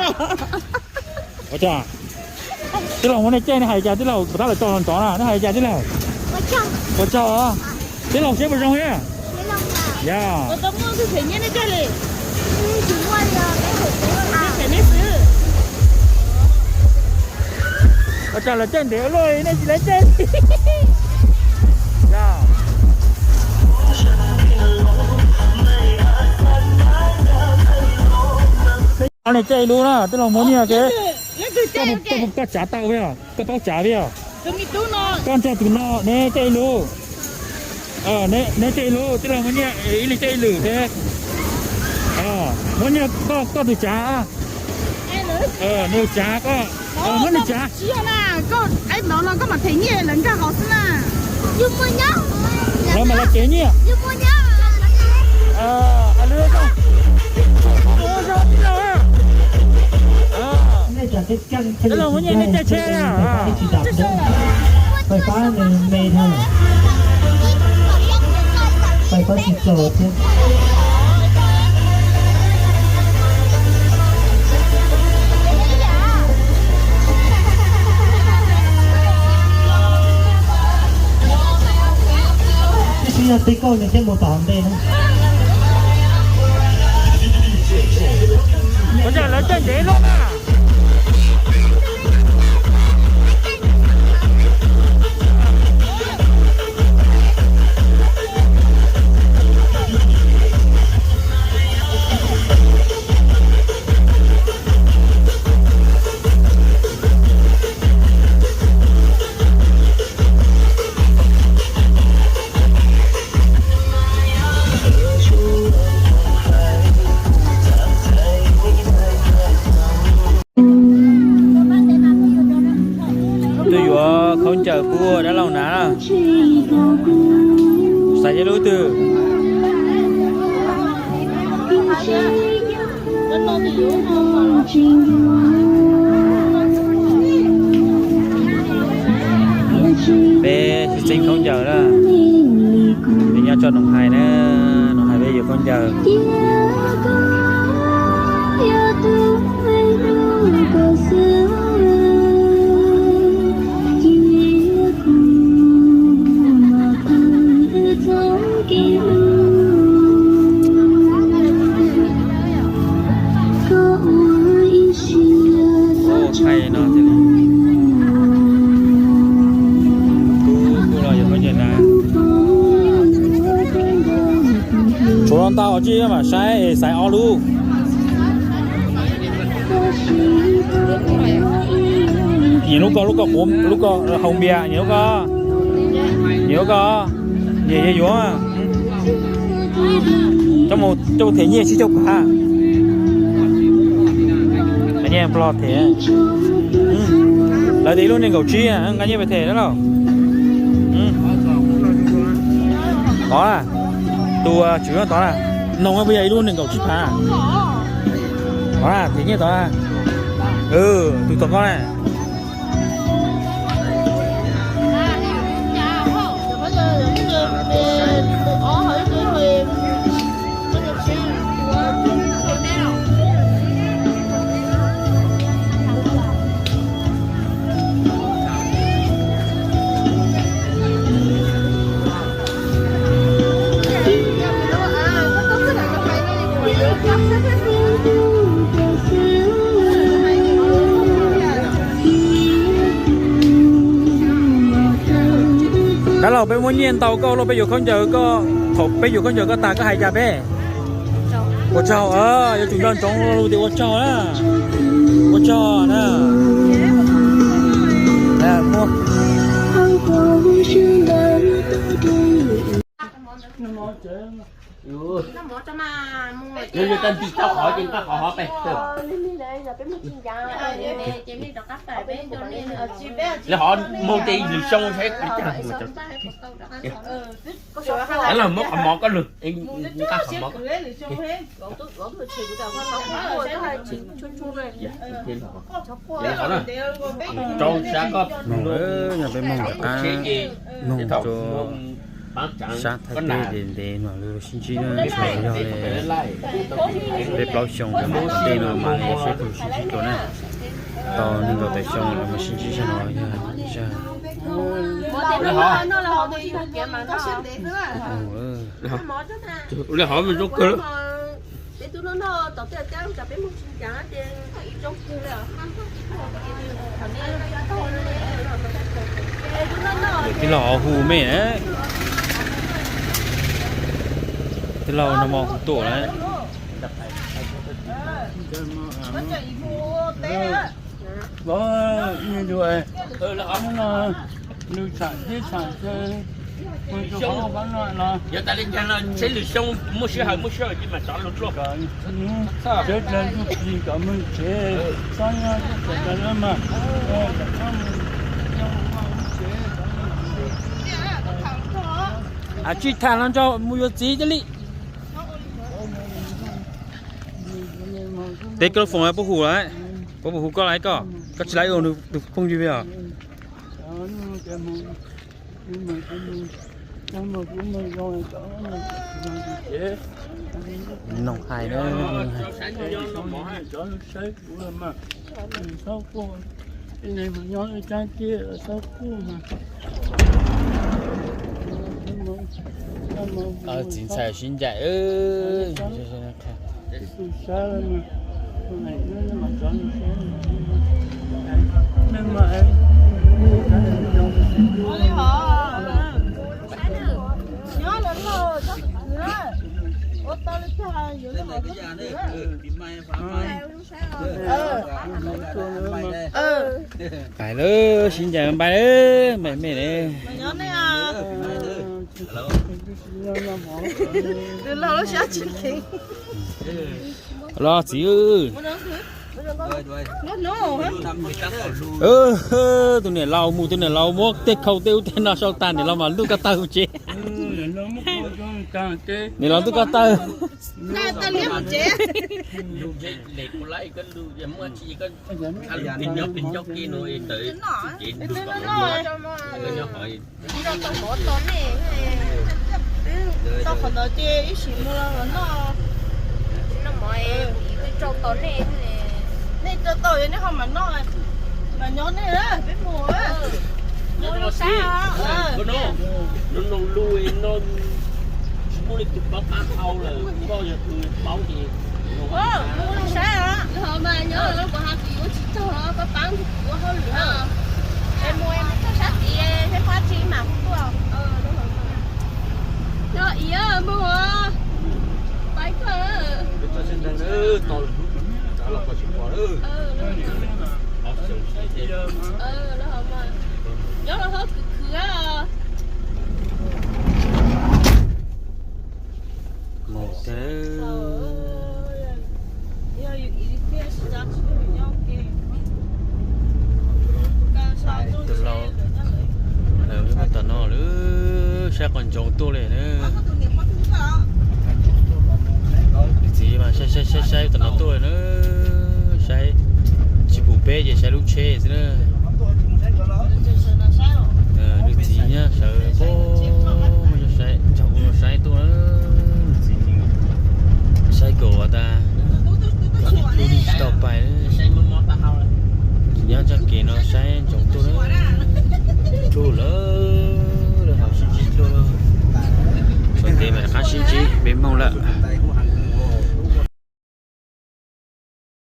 Ua cas? Tij laug muab nej caij nej hais cas tij laug? Puas tab lawv tso los ntxov na, nej hais cas tij laug? Ua tsaug. Tij laug siab puas zoo thiab? Yog. Ua cas lawv caij ntev ua luaj nej tsis lawv caij? Yog. Nej caij ib lub na, tij laug muab nyiaj ke. Koj tsav tau thiab, koj paub tsav thiab. Koj nrog tus no neb caij ib lub. Neb caij ib lub, tij laug muab nyiaj ib leeg caij ib lwm thiab. Muab nyiaj koj, koj tus tsav. Nws tsav koj, muab nws tsav. Lawv mam los kev nyiaj. Tij laug muab nyiaj nej caij tsheb. Pais pab nws me dhau, pais pab tsis txaus thiab. Tib si yog tej koj nws thiaj mus tom ntej na. Ua cas lawv caij ntev luaj na. Twb yuav khaub ncaws pub dab laug na. Xaiv ib lub twg? Peb tsis txeeb khaub ncaws na. Peb nyob tso Noom Hais na, Noom Hais peb yuav khaub ncaws. Tshuav ntau tsis mam saib es xaiv ob lub. Nyiam lub ko, lub ko, lub ko haus npias, nyiam lub ko, nyiam lub ko, nyiam yuav yuav. Coj mus them nyiaj tsib caug phav. Nqa nyiaj plo them. Lawv tias ib lub nees nkaum tsib, nqa nyiaj pes them na los. Tod na, tus tswv tod na, noog puas yog ib lub nees nkaum tsib phav? Tod na, them nyiaj tod na. Tus tom koj na. Dab laug, peb muab nyiaj ntau koj los peb yuav khaub ncaws koj, thaum peb yuav khaub ncaws koj tas koj hais cas peb? Ua tsaug, yuav tsum nco ntsoov lus tias ua tsaug na. Ua tsaug na. Lawv ho mus ces lwm xyoo saib kuv cas. Lawv los muab qhov mov koj lwm, nqa qhov mov koj. Rau sab koj. Yog peb moog rov qab noog rua Sab Thaib teb ces ntev mam li sib ntsib na, tsuas yog li peb plaub xyoo ntawd mas tej no mam li sib tau sib ntsib dua na. Tau nees nkaum tawm xyoo lawm mas sib ntsib zag no yog zag. Tij laug hauv hu me na. Tij laug no mas hu tuaj na. Nws tsham teb tsham chaw, yog tas li cas no seb lwm xyoo muaj sij hawm muaj sij hawm ces mam rov lug dua. Tsev dlaws ntuj plig kom mus tsev, txhob nyob teb chaws dlaws lawm mas. Tsij tham los nrog mus yuav txiv cia li. Teb koj lub foos puab hu lawm, puab hu koj lawm koj, koj tsis lawv ua nws tus phooj ywg os. Noog hais na. Txiv ntxhais sib ncaim. Pais lawm, sib ncaim pais lawm, npaim mej ne. Los txiv. Tus niam laus mus, tus niam laus muab tej khau tej ub tej no sau tag, niam laus mas ntuj ko taw tsev. Niam laus ntuj ko taw. Tau qhov ntawd ces ib sim mus los noj. Nej rau tau yog nej ho mam noj, mas nyob nej peb mus. Nyob saib os. Noj lus no tsis muaj leej twg paub qab hau lawm, koj yog tus paub ces mus saib os. Nyob kuv ho kuv yuav tsis txog los koj paab kuv ua hauj lwm os. Es mus es mus txog sab tid seb muaj dab tsi mam hu tuaj. Yog ib mus pais koj. Nyob los ho khwv khwv. Tus laus, lawv peb tom no lawm, saib qhov ntsoov tuaj li na. Nws txiv mas saib saib saib saib tom no tuaj li na, saib tsis pum peb ces saib lub tsheb xwb na. Nws txiv nyob sawv pob, saib nrog kuv no saib tuaj na, nws txiv saib kaum tas, tsis tau pais. Nyob txoj kev no saib ntsoov tuaj na, dluj lawm, lawv hauv sib ntsib dluj lawm. Tshuav ntev mas rov qab sib ntsib peb moog lawm.